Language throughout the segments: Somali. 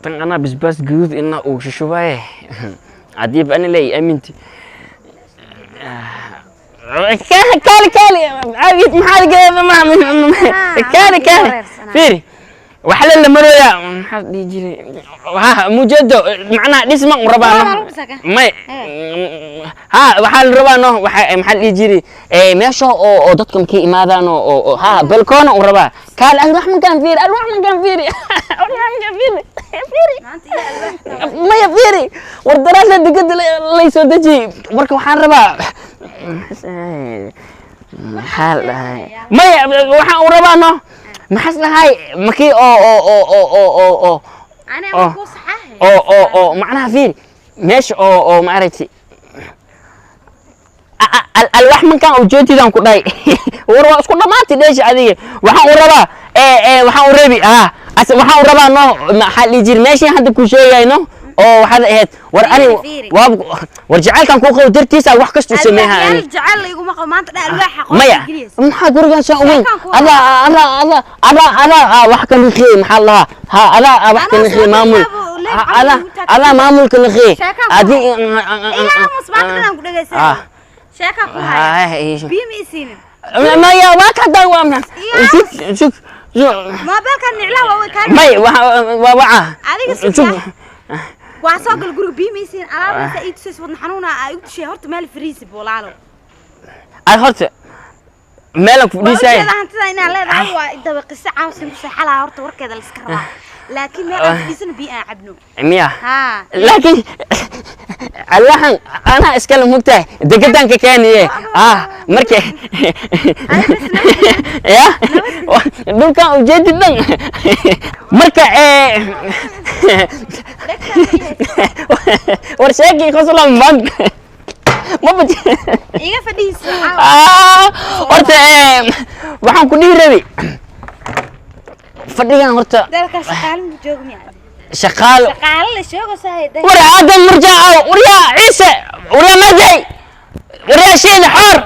Tan anaa basbaas guduud ina uu shushubaye hadiiba ani leey aaminti. Kaali kaali caawid, maxaa kaali kaali fiiri, waxa la marooyaa, maxaa dhihi jiray, ha mujeedo macnaha dhisma u rabaa no may ha waxaa la rabaa no, waxa maxaa dhihi jiray, meesha oo dadka markay imaadaan oo ha balkoona u rabaa. Kaali, alwaax mankaan fiiri, alwaax mankaan fiiri, alwaax mankaan fiiri, fiiri maya, fiiri war daraasa degada lay soo dejiyey. Marka waxaan rabaa, maxaa la dhahay, maya waxaan u rabaa no, maxaas dhahay, markii oo oo oo oo oo oo oo oo oo oo macnaha fiiri meesha oo oo maaragtay alwaax mankaan ujeedidaan ku dhahay. War waa isku dhamaatay dheesha adiga. Waxaan u rabaa, waxaan u rabi ah as waxaan u rabaa no, maxaa dhihi jiri, meeshii hadda ku sheegay no oo waxaad ahayd. War ani waa war jacaylkan kuu qabo dartiisa wax kasta u sameeyaa ani. Maya, maxaa gurigan soo uweyn? Adaa adaa adaa adaa adaa wax ka niqiyey, maxaa la dhahaa, ha adaa wax ka niqiyey, maamul adaa adaa maamulka niqiyey adi. Maya, waa ka daa, waa sug sug. May waa waca. Sug. Waa soo gal guriga, biyo maysiin, alaabta ii tusays, wadna xanuuna aa igu tushay. Horta meel fariisi walaalo. Ad horta meelan ku fadhiisay. Waa hantida inaan leedahay, waa daba qiso caawsin ku seexalaa. Horta warkeeda la iska rabaa, laakiin meel aan fadhiisana biyo aan cabno. Miya? Haa. Laakiin alwaxan anaa iskale mugtahay, degadan ka keeniye ah marka ya dhulkan ujeedid dhan marka war sheekii qoslan man maba iga fadhiiso. Horta waxaan ku dhihi rabi fadhigan horta dalka shaqaale mu joogo miya? Shaqaalo shaqaale la sheego sahay. War aadan murjaa, war yaa ciise, war yaa maday, war yaa shiida xoor,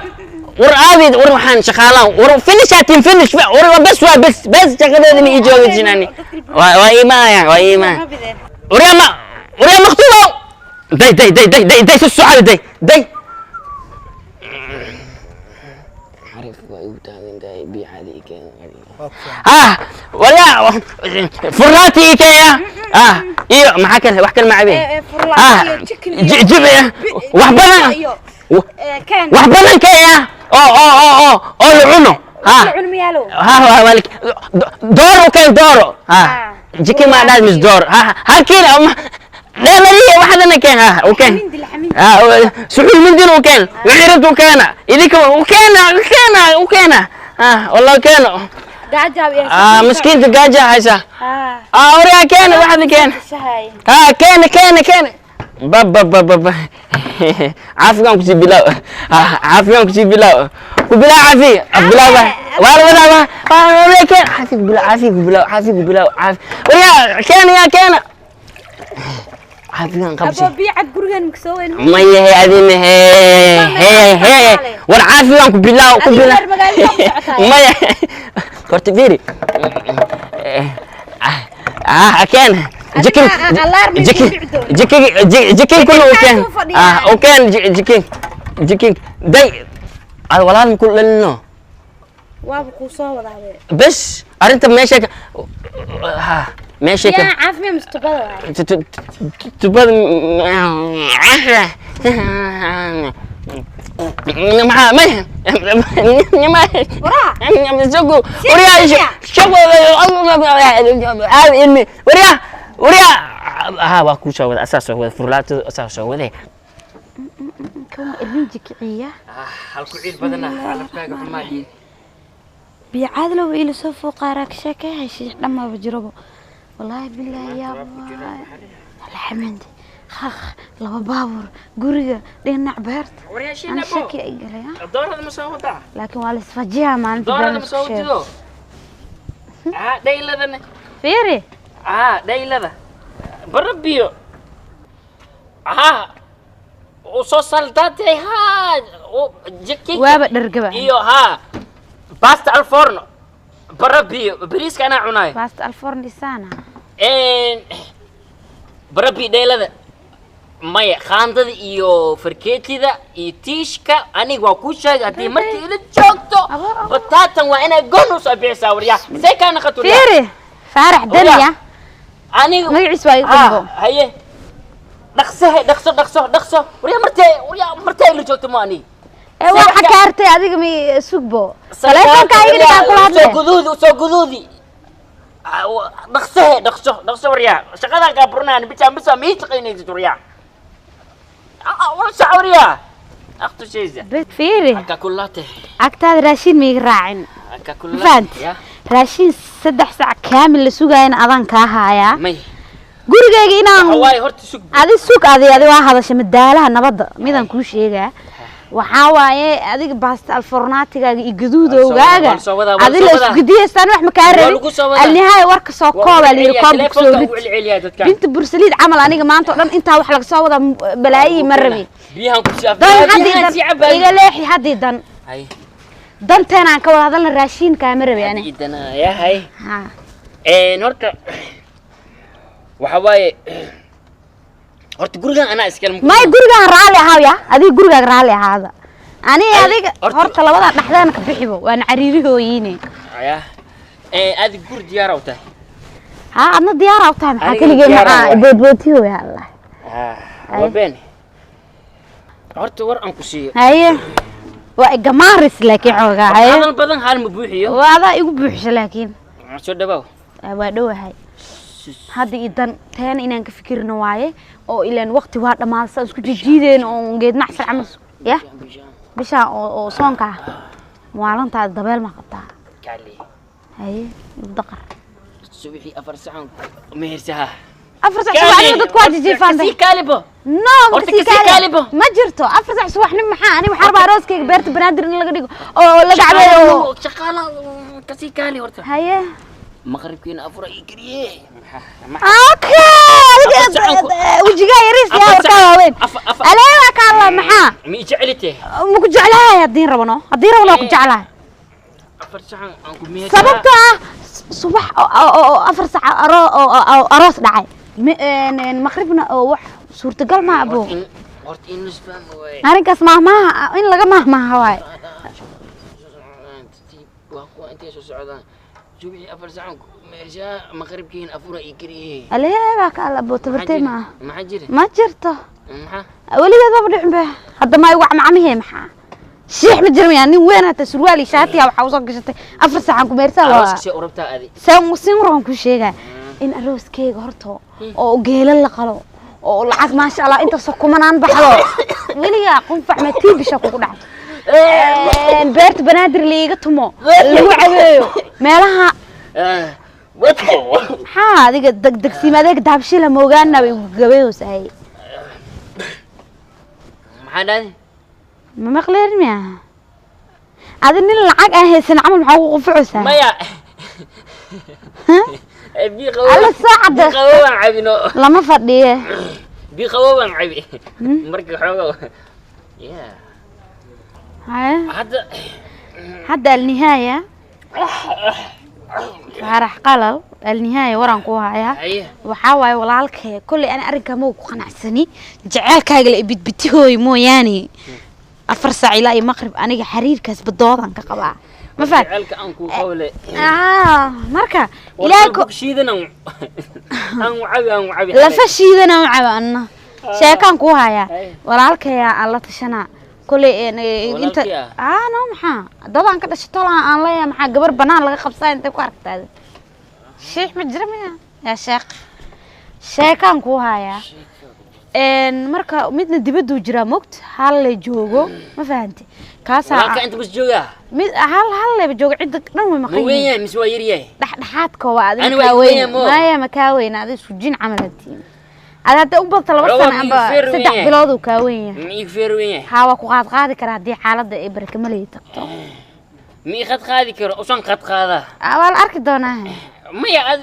war aabid, war waxaan shaqaalaan, war finish atin finish, war bas waa bas bas shaqadeeda ma ii jooga jinani, waa iimaaya, waa iimaaya. War yaa ma, war yaa maktuubo, day day day day day day soo day day xarif waa igu taagan tahay, biyo caadi ii keen. Ah waryaa, furlaati ii keen. Ah iyo maxaa kale? Wax kale ma cabeen? Ah jib wax badan, wax badan keen oo oo oo oo oo la cuno. Ha ha ha, dooro u keen, dooro. Ha jikin ma dhaad mis dooro. Ha hal kiilo dheelariye waxdana keen. Ha u keen suxuul mindin u keen, wixii u keena idinka u keena, u keena, u keena. Ha wallahi keeno. Ah miskiinta gaaja haysa. Ah waryaa, keena waxda keena. Ha keena keena keena. Ba ba ba ba, caafigaan kusii bilaaw, caafigaan kusii bilaaw, ku bilaaw caafi bilaaw ba waa la wadaa waa keen caafi ku bilaaw, caafi ku bilaaw, caafi ku bilaaw, caafi. Waryaa keena, yaa keena caafigaan qabsi. Mayahe adina he he he, war caafigaan ku bilaaw, ku bilaaw. Maya horta fiiri, ah keen jikin jikin jikin jikin kullu u keen, ah u keen jikin jikin day ad walaal ma ku dhalino. Waaba kuu soo wadaabe. Bes arrinta meesha ka ha meesha ka caafimaad mise tubada waay? Tubada maxaa? Maya, sugu waryaa, shaqo aad ilmi waryaa, waryaa ha waa kuu soo wada, asaa soo wada furlaatada, asaa soo wade. Kan waa ilminji kiciya. Halku ciil badana calafkaaga xumaa. Biyo caadlow ila soo fooqaaraa ka sheekay heshiis dhammaaba jirobo, wallaahi bilaahi yaa alxamdi khakh laba baabuur guriga dhinac beerta ana shaki ay galay. Doorada ma soo wadaa? Laakiin waa la isfajiyaa maalinta. Doorada ma soo wadido? Ah dhayladana fiiri. Ah dhaylada bara biyo ah u soo saldaatay ha jikin waaba dhargaba iyo ha basta al forno bara biyo bariiska anaa cunaay. Basta al forno isana. Barabi dheelada maya khaandada iyo farkeetida iyo tiishka aniga waa kuu sheegay haddii markii ila joogto bataatan waa inay goon u soo bixisaa waryaa see kaa naqato fiiri faarax daniya aniga magaciis waa igu dambo haye dhaqsahe dhaqso dhaqso dhaqso waryaa martee waryaa martee ila joogto ma aniga ee waxa kaartay adiga mi sugbo taleefanka iga dhigaa kula hadle soo guduudi soo guduudi dhaqsahe dhaqso dhaqso waryaa shaqadan kaa burinayaan bijaan bisa ma ii shaqaynaysid waryaa waryaa akhtu shayza fiiri halka kullaate agtaada raashin ma iga raacin halka kullaate fahanti raashin 3 saac kaamil la sugaayana adaan kaa haayaa may gurigayga inaan waay horta sug adi sug adi adi waa hadasha madaalaha nabadda midaan kuu sheegaa waxaa waaye adiga baasta alfornaatigaaga iyo gaduudowgaaga adi la isku gediyeystaan wax ma kaa rabin alnihaaya warka soo koobaa la yidhi koobka kusoo rid binta bursaliid camal aniga maanta oo dhan intaa wax laga soo wadaa balaayihii ma rabin dan iga leexi haddii dan danteenaan ka wada hadalna raashinkaa ma rabi ani horta waxa waaye horta gurigan anaa iskale may gurigaan raalli ahaaw ya adiga gurigaaga raalli ahaada ani adiga horta labadaa dhexdeena ka bixibo waana cariirihooyiine ya adiga guri diyaar u tahay haa adna diyaar u tahay maxaa keligee maxaa boodbootihooya allah waa been horta war aan ku siiyo haye waa igamaaris laakiin xoogaa haye hadal badan hal ma buuxiyo waa adaa igu buuxisho laakiin soo dhawaaw waa dhowahay hadda idan teena inaan ka fikirno waaye oo ilaan waqti waa dhamaaday saan isku jijiideen oo geed macsar camal ya bisha oo soonka ah maalintaada dabeel ma qabtaa haye daqar subaxii 4 sacan mehersaha 4 sac subaxnimo dadku waa jijiifaan kasii kaalibo no horta kasii kaalibo ma jirto 4 sac subaxnimo maxaa ani waxaan rabaa arooskayga beerta banaadir in laga dhigo oo laga cabeeyo shaqaala kasii kaali horta haye مغربكين أفرا يكريه أوكي وجهي يريس يا وركا وين ألا كالله محا مي جعلته مو جعلها يا الدين ربنا الدين ربنا كجعلها أفر ساعة أنكم سببتها صبح أفر ساعة أراس دعاي مغربنا وح صورة قال ما أبو أنا كاسمع ما إن لقى ما ما هواي subaxii 4 sacan meesha maqribkiin afura ii kariye alee ka alla boo tabartay ma maxaa jira ma jirto maxaa weligeed baba dhicin ba hadda ma igu macmihii maxaa shiix ma jirmaya nin weyn hata surwaal iyo shaatiya waxaa usoo gashatay 4 sacan ku meersaa waa arooska see u rabtaa adi saan sin waran ku sheegaa in arooskeyga horta oo geela la qalo oo lacag maasha allah intaasoo kumanaan baxdo weligaa qunfac ma tii bisha kugu dhacdo beerta banaadir liiga tumo lagu cabeeyo meelaha maxaa adiga degdegsiima adeeg dahabshila moogaana bay gabayhoosahay maxaa dhahday ma maqleerin miya adi nin lacag aan haysan camal maxaa ugu qufucaysaa maya alla soo cadda qabowaan cabino lama fadhiye bi qabowaan cabi marka xoogaa ya hadda alnihaaya faarax qalal alnihaaya waraan ku hayaa waxaa waaye walaalkay kolley ana arrinkaa ma ku qanacsani jaceylkaaga la ibidbitihooy mooyaane 4 saac ilaa iyo maqrib aniga xiriirkaas badoodan ka qabaa ma fahan jaceylka aan ku qawle marka ilaahay ku shiidan aan cabi aan cabi lafa shiidan aan cabi anna sheekaan ku hayaa walaalkay aan la tashanaa كل انت انا maxaa dadaan ka dhashay tolaan aan leeyahay maxaa gabar banaan laga qabsaa inta ku aragtaa sheekh ma jira miya ya sheekh sheekaan ku hayaa een marka midna dibaddu jira mogt hal la joogo ma fahanti kaasa walaalka inta bas jooga mid hal hal la joogo cid dhan way maqan ma weyn yahay mise waa yar yahay dhaxdhaxaadka waa adiga ka weyn maya ma ka weyn adiga isku jin camalatiin هذا هذا أبغى طلبت أنا أبغى 6 بلاد وكاوية. مي كفير وين؟ هوا كقاد قادي كره دي حالة ده إبرة كملي تقطع. مي خد قادي كره أصلاً خد قاده. أول أركض دونها. ما يا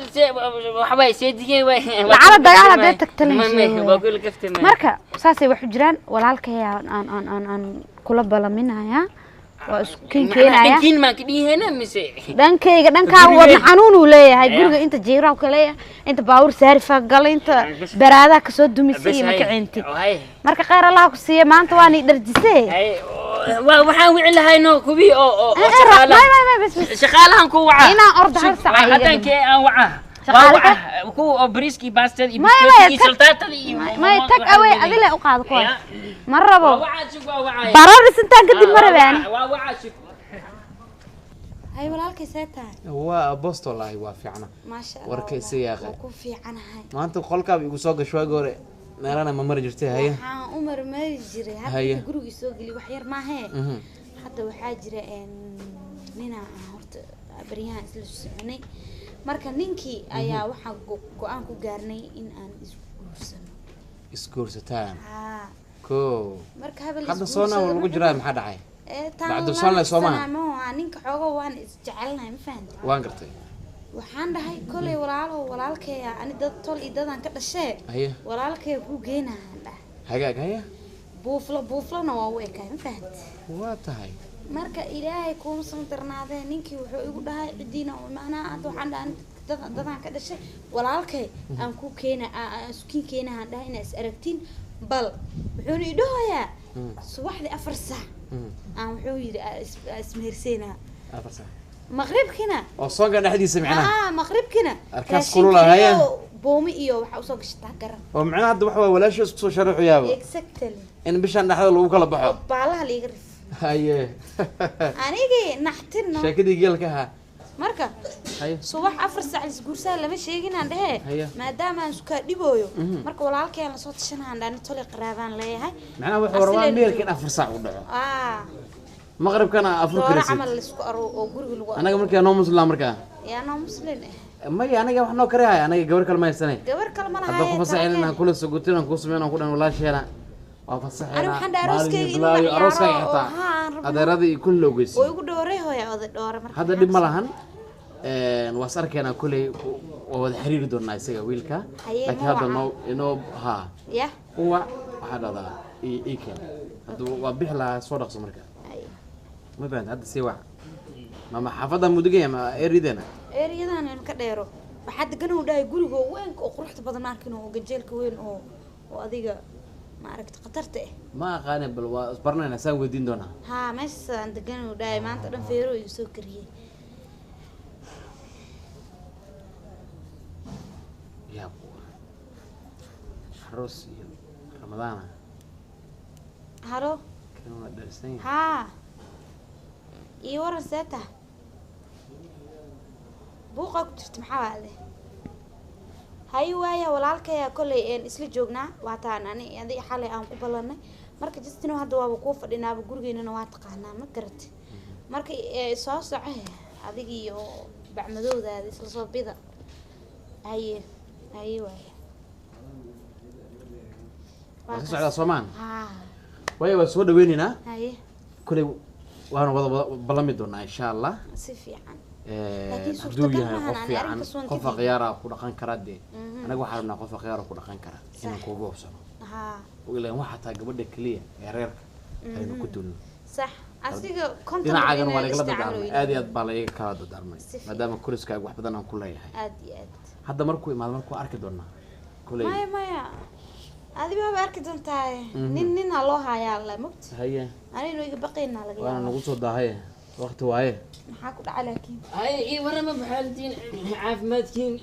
وحباي سيدي على ده على ده تقتلني. ما بقول لك افتح. مركا أساسي وحجران ولا على كيا أن أن أن أن كل بلا منها يا. Waa isku keenaya. Dhankiin maan ka dhihayna mise Dhankayga, dhankaaga wadna xanuun uu leeyahay. Guriga inta jiiraha ka leeyahay, inta baawur saarifa galay, inta baraadaha kasoo dumisay iyo makacinti. Hay. Marka khayr Allah ku siiye, maanta waan ii dharjisee. Hay, waxaan wici lahayno kuwii oo Eh, eh, shaqaalaha. May, may, may, bas bas. Shaqaalahan ku waca. Inaan ordo hal saac iga haddaan dhiman. Kee aan waca? Waa Shaqaale waca kuwa oo bariiskii, baastada iyo May, may, biskuutka iyo tag- saltaatada iyo may, tag away adile u qaado kuwaas. Ya. Ma rabo. Waa wacaa, sug, waa wacaya. Bararis intaan kadib ma rabaan. Waa wacaa, sug. Hay walaalkay, see tahay? Waa apostol ahi, waa fiicna. Maasha Allah. Warka isa yaaqe. Waa ku fiicanahay. Maanta qolkaaba igu soo gasho, waagi hore meelana ma mari jirtay. Haye. Waxaan u marmari jiray hadda Haye. inta gurigii soo geli wax yar maahee. Hadda waxaa jira ninaa aan horta baryahan isla soconay. Marka ninkii ayaa waxaan go-aan ku gaarnay in aan isguursano. Isguursataan? Haa. Ko Marka habal hadda soona waa lagu jiraa, maxaa dhacay? Taan Bacdu soon leh, soo maaha? Maaha, ninka xooga waan isjecelnahay, ma fahantay? Waan gartay. Waxaan dhahay kolay walaalo, walaalkeeya ani dad tol iyo dadaan ka dhashee. Haye. Walaalkeeya kuu geenahaan dhahay. Hagaag, haye. Buuflo buuflona waa u ekahay, ma fahantay? Waa tahay. Marka ilaahay kuuma sandarnaadee, ninkii wuxuu igu dhahay cidiina oo macnaha hadda waxaan dhahay dadaan ka dhashay, walaalkay aan ku keena, aan iskiin keenahaan dhahay inaa is aragtiin. Bal wuxuuna i dhahayaa subaxdii 4 saac aan wuxuu yidhi aa ismeherseynaa. 4 saac. Maqribkina. Oo soonka dhexdiisa micnaha? Haa, maqribkina. Arkaas raashinka kulula, haye. iyo boomi iyo waxaa usoo gashataa garan. Oo micnaha hadda waxa waa walaasha isku soo sharaxuyaaba Exactly. in bishan dhexda lagu kala baxo. Baalaha liiga rif. Haye. Anigii naxtinno. Sheekadii geelka ahaa. Marka Haye. subax 4 saac isguursaa lama sheeginaan dhehe. Haya. Maadaama aan iskaa dhibooyo, marka walaalkay aan lasoo tashanaan dhaani, tolay qaraabaan leeyahay. Macnaha wuxuu rabaa Asileen meelka in 4 saac u dhaco, ah maqribkana afur dooro karisid. Camal laisku aro oo guriga lagu Anaga markaa noo muslim markaa. Yaa noo muslin eh? Maya, anaga wax noo karihaya, anaga gabar kale ma haysanay. Gabar kale ma Hadda lahaye. ku fasaxayna inaan kula sogotin, aan kuu sameyn, aan ku dhan walaasheena waa fasaxayna. Ani waxaan dhahay arooskayga inuu maalin la iyo arooskayga ciyaaro oo xitaa haa, aan rabno. Adeeradii iyo kulli la ogeysiiyey. Oo igu dhooray hooya oday dhoore marka. Hadda dhib ma lahan, waa is arkaynaa kuley, waa wada xiriiri doonaa isaga wiilka. Haye, laakiin ma hadda waca? Noo inoo haa. Ya. Uwac, waxaa dhahdaa ii keen, hadda waa bixi lahaa, soo dhaqso marka. Haye. Ma fahamta? Hadda sii wac, mama xaafadda mudugaya ma erideena? Ereyadan in ka dheero waxaa degan uu dhahay guriga oo weynka oo quruxda badan, ma arkin, oo gajeelka weyn oo adiga ma aragta khatarta ah. Ma aqaane, bal waa isbaranaynaa, saan weydiin doonaa. Haa, meeshaasaan degan uu dhahay, maanta dhan feero igu soo kariyey. Yaab, aroos iyo ramadaana. Halo. Kan waa dharsan yahay. Haa, iyo waran, see tahay? Buuqaa ku jirta, maxaa waade? Hay waaya, walaalkaya kolay een isla joognaa, waataan ani adi xalay aan ku ballanay. Marka justino hadda waaba kuu fadhinaaba, gurigeynana waa taqaanaa, ma garatay? Marka soo soco adiga iyo bacmadowdaada isla soo bida. Haye haye, waaya. Waa ka socdaa soomaan? Haa. Waayo, waa soo dhaweynaynaa. Haye. Kuley waana wada ballami doonaa insha Allah. Si fiican. Laakiin Hadduu suurtagal yahay maahan, qof ani fiican, arrinkaas waan qof ka akhyaara ku dhaqan kara dee. Anaga waxaan rabnaa qof akhyaara ku dhaqan kara inaan kuugu hubsano. Ilaan waxaa tahay gabadha keliya ee reerka aynu ku duulno. Sax, asiga 50 Dhinacaagana waa inay lagala isticmaalo. dardaarmay, aad iyo aad baa laiga kala dardaarmay. Si fiican. Maadaama koriskaaga wax badan aan ku leeyahay. Aad iyo aad. Hadda markuu imaado markuu arki doonaa kuley. Maya maya, adi baaba arki doontaa. Nin ninaa loo hayaa la mogta. Haye. Anaynu iga baqaynaa laga Waana yaabaa. nagu soo daahaye, waqti waaye. Maxaa ku dhacay laakiin? Ay, ii warama, maxaaladiin, caafimaadkiin?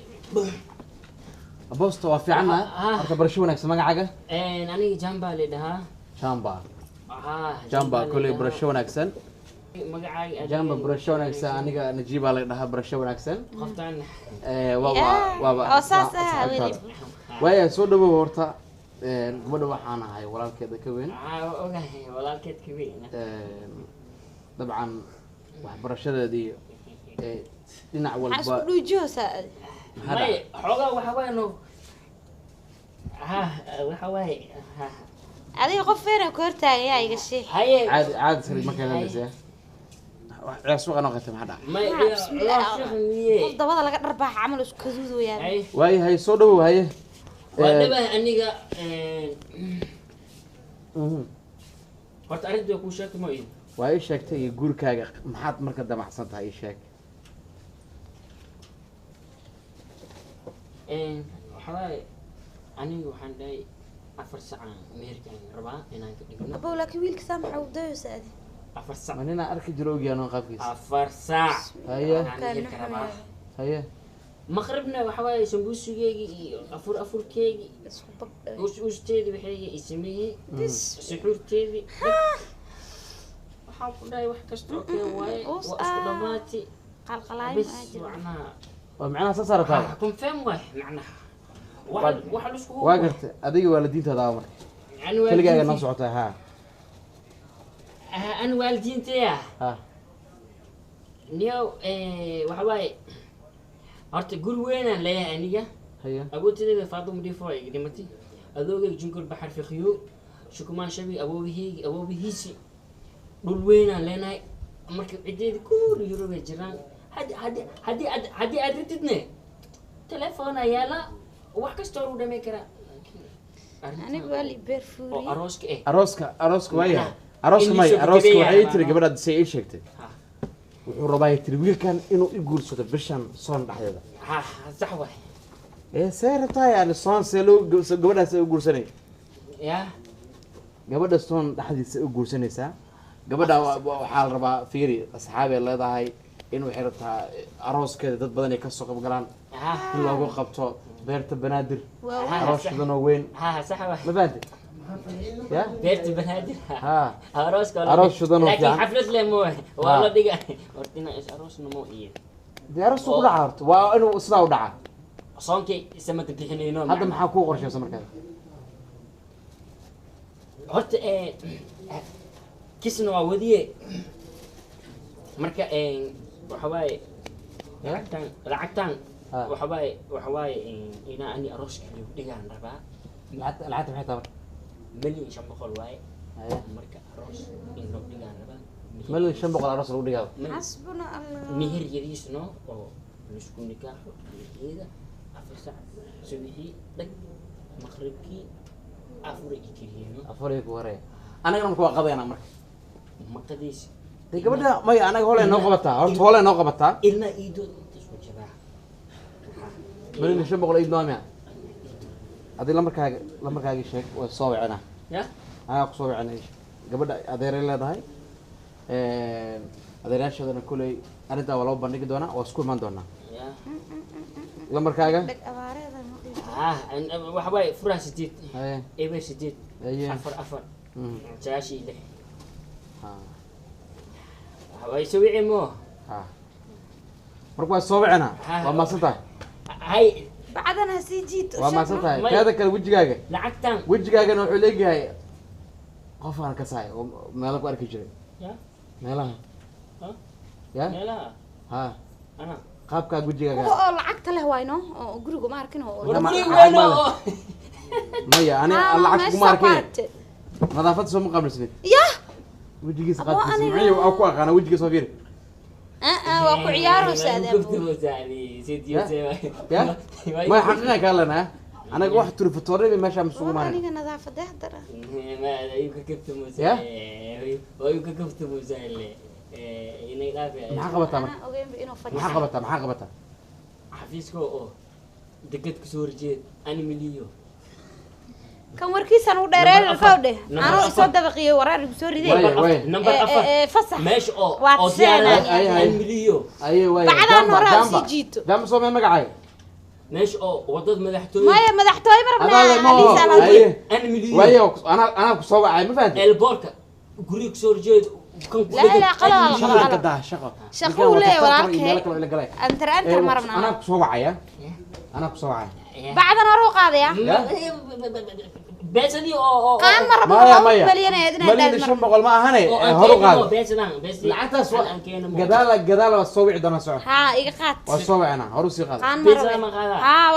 Abosto, waa fiicanna. Ah. Horta barasho wanaagsan, magacaaga? Aniga Jamba la dhahaa. Jamba? Ah. Jamba, kuley barasho wanaagsan. Magacaaga? Jamba, barasho wanaagsan. Aniga Najiibaa la dhahaa, barasho wanaagsan. Qoftaan. Waa waa waaba Oo saas ah, saaxiibtaada. weli. Waaya, soo dhawow horta. Gabadha waxaan ahay walaalkeeda ka weyn. Waxaa ogahay walaalkeed ka weyn. Dabcan waxbarashadeedii dhinac Maxaa walba. isku dhuujihoosaa adi? Maxaa May dhacay? Xoogaa waxa waaye no, ha, waxa waaye ha. Adiga qof feera ku hortaagayaa, iga sheeg. Haye. Caadi caadi sari markaa hadlaysaa, ciyaar suuqa noo qatay, maxaa dhacay? May. Maxaa, bismillah. Miye. Qof dabada laga dharbaaxa camal isku kaduudoyaa. Hay. Waayahay, soo dhawow, haye. Waa dhabahay aniga. Horta arrinta waa kuu sheegtay, ma iin? Waa ii sheegtay iyo guurkaaga maxaad marka damacsan tahay ii sheeg. Waxaa waaye aniga waxaan dhahay 4 sac aan meherkaan rabaa inaan ka dhigno. Abow, laakiin wiilka saa maxaa u dayaysa adi? 4 sac. Ma ninaa arki jiro ogyahay qaabkiisa. 4 sac. Haye. Aan meherka rabaa. Haye. Maqribna waxa waaye sambuusigeygii iyo afur afurkeygii Isku bag. Us usteedii waxayga i sameeyey suxuurteedii waxaan ku dhahay wax kasta oo keen waaye Us waa isku ah. dhammaati. Qalqalaayo bes maa jiro. Macnaha oo macnaha saa saarataa. Confirm waay macnaha waxa la iskugu Waa gartay, adiga waalidiintaada aa marka yani keligaaga noo waalidiintii socotaa haa? Ah, an waalidiintaya Ha. Niyow, waxa waaye horta guri weynaan leeyahay aniga. Haye. Awoodtayda Faatuma Dhifo ay dhimatay, adoogayga Junkol Baxar Fiqiyo Shukumaan Shabi awoobaheygi awoobihiisi dhul weynaan leenahay. Marka ciddeedi kulli Yurubay jiraan. Haddii aad rabtidne telefoona yaala, wax kasta oo lagu dhamay karaa. Laakiin arrintan Anigu waa li beer oo fuuriye. Arooska eh Arooska, arooska waa yahay. Macnaha, Arooska in may lasoo arooska gabagabeeyaa waxay tiri rabaa. Gabadhaad say ii sheegtay Ha. wuxuu rabaa tiri wiilkan inuu i guursado bishan soon dhexdeeda. Ha, sax waay. Ee see rabtaa yani soon see loo gabadhaas u guursanay? Ya. Gabadha soon dhexdiisa u guursanaysaa gabadha waxaa la rabaa fiiri asxaabay leedahay in waxay rabtaa arooskeeda dad badan ay kasoo qayb galaan Ha. in loogu qabto beerta Banaadir. Waa Ha. Aroos shidan oo weyn. Ha, sax waay. Ma fahanti ya? Beerta Banaadir. Ha. Arooska Aroos shidan oo laakiin fiican. xaflad leh mo waa Ha. la dhiga horta inaa is aroosna mo iyo Dee aroos ku dhaca horta waa inuu sidaa u dhacaa. Soonkay isamata bixinayno. Hadda maxaa kuu qorshaysa markaas? Horta kisna waa wadiye. Marka waxa waaye Ya? lacagtan Ha. waxa waaye inaa ani arooska lagu dhigaan rabaa. Lacagta maxay tahay marka? 1,500,000 waaye. Haye. Marka aroos in loo dhigaan rabaa. 1,500,000 aroos lagu dhigaa? Xasbuna Allah. Meher yariisno oo laisku nikaaxo iyada 4 sac subixii dhag, maqribkii afura i keliyeeno. Afar iyo ku horeeya anagana marka waa qadaynaa marka. Maqadiis. Dee gabadha maya, anaga holay noo qabataa horta, holay noo qabataa. Ilmaa iidood intaas ku jiraa. 1,500,000 iid noomia haddii lambarkaaga sheeg waa soo wicina. Ya. Anaa kusoo wicinay. Gabadha adeeray leedahay, adeerayaashoodana kuley arrintaa waa loo bandhigi doonaa, waa isku imaan doonaa. Ya. Lambarkaaga? Dhag abaareeda ma dhihi. Ah, waxa waaye furaha 8 Haye. 0 8 Haye. 4 4 96. Ha. Waxa waaye soo wici mo. Ha, marka waa soo wicinaa. Ha. Waa mahadsan tahay. Hay. Bacdan ha sii jiito. Waa mahadsan tahay. May- Teeda kale wejigaaga lacagtan wejigaagana wuxuu leeyahay qof aan ka sahay oo meelo ku arki jiray. Ya. Meelaha. Ha? Ya. Meelaha? Ha. Ana Qaabkaa wejigaaga. Kuwa oo lacagta leh waayno oo guriga ma arkin oo war Ma- guriga lacag weyn ma leh. oo Maya ani Ah, lacag kuma meesha ku arkin. aragtay. Nadaafadda soo ma qaablisnid. Yah. Wejigiisa Abo qaabkiisa aniga- muxuu aan ku aqaana wejigiisa waa fiiri. Ah ah, waa ku ciyaaraysaa adeebo. Ya maya, xaqiiqa kaa lenaa anaga wax turifatoore meesha masugu Waa maanin. aniga nadaafadee haddana. Ya? Maxaa qabataa marka? Anaa ogeynba inuu Maxaa fadhiyo. qabataa, maxaa qabataa? Xafiiska oo deged kasoo horjeed animiliyo. Kan warkiisan u dheereyn Number koo afar. dheh. Number Anuu afar. isoo dabaqiyo wareer igu soo riday. Waaya, waaya. Number Eh, 4 eh, eh, fasax. Meesha oo Waa oo tuseen diyaarad Ay, ay. animiliyo. Aye waaya. Bacdaan Jamba, hore ha jamba. sii jiito. Jamba soo mee magacaaga? Meesha oo wadada madaxtooye. Maya, madaxtooye ma Adaada rabnaa ma Aliisa oo Alawi. aye. Animiliyo. Waaya, anaa ku soo wacay, ma fahanti? Elboorka guriga kasoo horjeed kan ku La dhegan. ilaa qalaa la Shaqo qalaa. ka daa shaqo. Shaqo Ninkan uu waa leeyahay tartar iyo walaalkay. meel kale oo ila galay. Antar antar ma rabnaa. Anaa ku soo wacaya, anaa ku soo wacaya. Bacdan hore u qaadaya. Ya? Beesadii oo Qaan ma rabno. Maya Laba maya, malyan ahayd inaad malyan dhaad iyo shan boqol ma ahane oo ee, aan hor u keeno qaado beesadan beesadii lacagtaas aan waa keeno mo. gadaala gadaala waa soo wici doonaa, soco. Haa, iga qaad. Waa soo wicina, hor u sii qaado. Qaan ma Beesada rabno. ma qaadaa? Haa,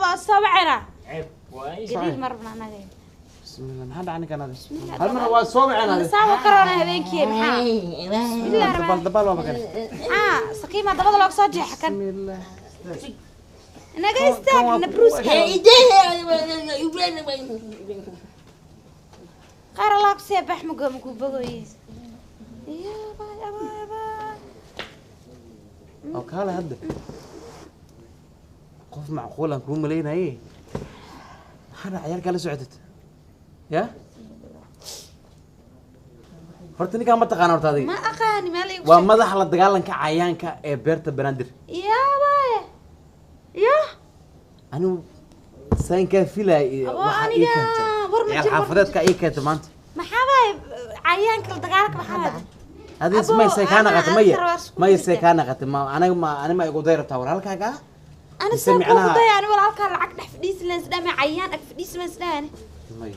waa soo wacina. Ceeb waay. Gariir ma rabno anaga. Bismillah, maxaa dhacay ninkan ade? Hal mar waa soo wicina. Saawa karoona habeenkii maxaa? Bismillah Dabaal dabaal waa makan. Maxaa? Sakiima dabada looga soo jeexa kan. Bismillah. Inaga istaag nabruuska. Qaar Allah ku see bax mago maku bogoye. Yaabay, abaay, abaay. Oo kaale hadda qof macquul aan kuu malaynaye, maxaa dhaca? Ciyaalkaa la socotid ya? Horta ninkaan ma taqaana horta adiga? Ma aqaani, meel igu Waa sheeg. madaxa la dagaalanka cayaanka ee beerta Banaadir. Yaabay, ya. Anigu saankaa filaya iyo Abo, waxaa ii aniga keentay war ma ciyaal jiro, war ma xaafadeedka ii keentay maanta. Maxaa baay cayaanka la dagaalanka? Maxaa baay? Adiga Abo, may say kaa ana naqatay maya answer waa isku maya say jirtaa. Kaa naqatay ma aniga ma ani ma igu day rabtaa war halkaaga ah? Ana Mise saan kuugu daya ani walaalkaa lacag dhex fadhiisi leen isdhame, cayaan ag fadhiisi leen isdhahani. Maya,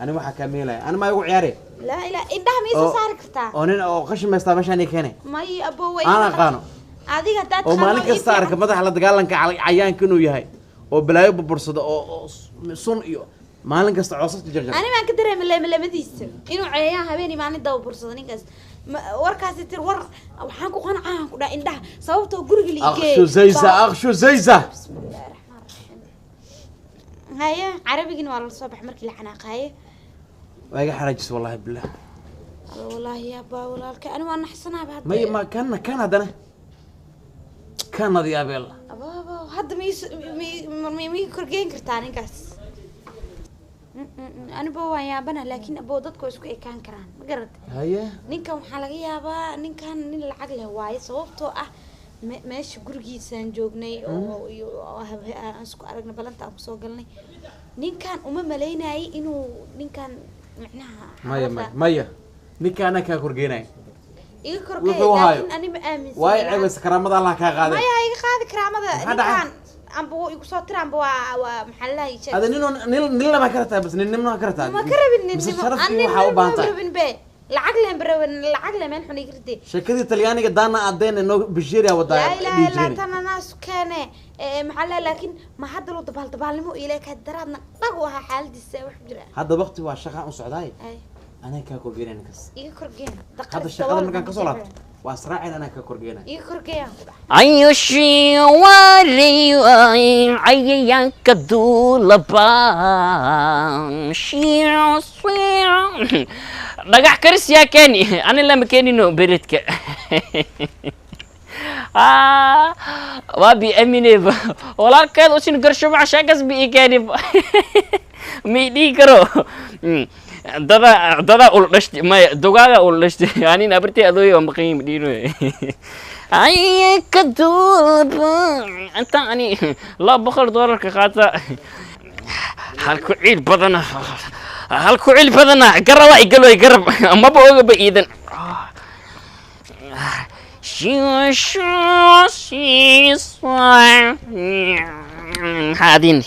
ani waxaa kaa meelaya ani ma igu ciyaare. Laa ilaa indhaha ma iisoo Oo- saari kartaa? Oo nin oo qashin maystaa meeshaan ii keenay. May abo, way Aan aqaano. Adiga haddaad Oo maalin kasta arka madaxa la dagaalanka cayaanka inuu yahay oo balaayo burbursado oo sun iyo maalin kasta coosaska jarjar. Ani baan ka dareemay leemalemadiisa inuu cayayaan habeenii maalin daba bursado ninkaas. Warkaasi tir war waxaan ku qancaa ku dhaha indhaha sababtoo guriga la igeeyey. Aqshu zayza, aqshu zayza. Bismillaahi raxmaan raxiim. Haye, carabigina waa lala soo baxay markii la xanaaqaaye. Waa iga xaraajis, wallahi billah. Alla, wallaahi yaabaa walaalka, ani waa naxsanaaba hadda. Maya, ma kana kan haddana kan adi abeel. Abaaba, hadda mii korgeyn kartaa ninkaas? Aniba waan yaabana, laakiin abo dadka waa isku ekaan karaan, ma garata? Haye. Ninkan waxaa laga yaabaa ninkan nin lacag leh waaye, sababtoo ah meesha gurigiisaan joognay oo iyo oo aan isku aragnay, balanta aan kusoo galnay, ninkan uma malaynayay inuu ninkan micnaha Maya, maya, maya, ninka anaa kaa korgeynaya. Iga korgeey. Wuxuu hayo. Laakiin ani ma aaminsan. Waay ceebaysa, karaamada Allah kaa qaaday. Maya, iga qaadi karaamada. Maxaa dhacay? Ninkan amba wuu igu soo tira amba waa maxaa la dhahay? Ada nin nin nin lama karataa, bas nin nimna karataa. Ma ka rabin Mise ninnimo. sharaf Aan iyo waxaa u baahan ninnimo tahay. rabin be, lacag leen ba rabin, lacag leen meel xun iga ridee. Sheekadii Talyaaniga daana adeena noo bisheeriya wadaa. Laa ilaaha Dhihi illaa jireen. Tan anaa sukeene. Maxaa la, laakiin ma hadda loo dabaal dabaalnimo ilaa ka daraadna dhag u ahaa xaaladiisa wax jira. Hadda waqti waa shaqaan u socdaay. Ay. Anaa kaa korgeynaya ninkaas. Iga korgeen. Hadda shaqada markaan kasoo laabto waa israacin, anaa kaa korgeynaya. Iga korgeeyaan ku dhax. Ayoshiwariyo cayayaanka duulaba dhagax karis yaa keeni, ani lama keenino beredka. Waa bi amineba walaalkeed usin garshubac sheekas bi ii keeni, ma ii dhihi karo. Dada dada ul dhashti maya, dugaaga ul dhashti anin abartay adooy waa maqan dhiino ay ka duulaba inta ani $200 qaata. Halku ciil badana, halku ciil badana, garaba igaloy garab maba ogaba iidan. Maxaa adin?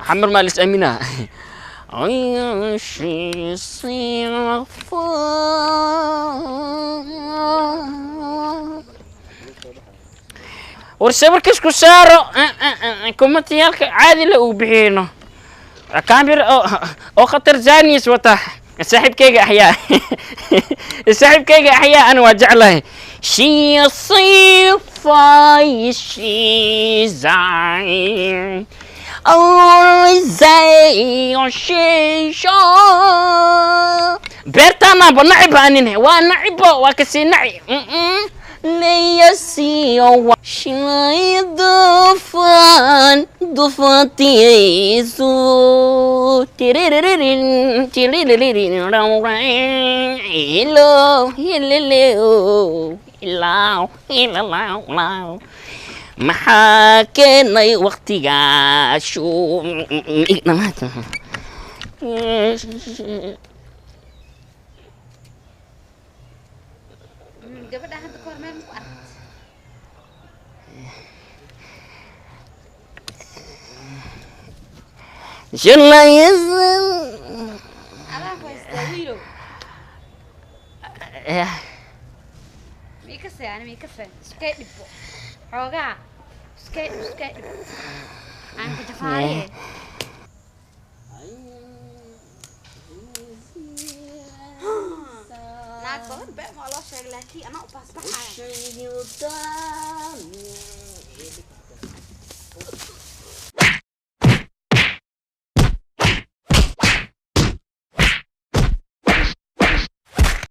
Xamar maa lis aaminaa? War sawirka isku saaro, kumatiyaalka caadi la uu bixiyno, kaamira oo khatar zanis wata. Saaxiibkayga axyaa, saaxiibkayga axyaa, ana waa jeclahay shiyasifay shizai shisho beertaanaaba naciba, anine waa nacibo, waa kasii naci leyasiyo shay dufan dufatiyaysu tiriririn tiriririn ilo hilileo ilaaw ilalaw law. Maxaa keenay waqtigaa shu dhamaad? Gabadha hadda kahor meel maku aragt? Adaa ku haystaa wiilow. Miikase ani miikase iskay dhibbo xoogaa, iskay dhib, iskay dhib aan ku jafaaye. Naag badan been waa loo sheegay, laakiin anaa u baasbaxaya.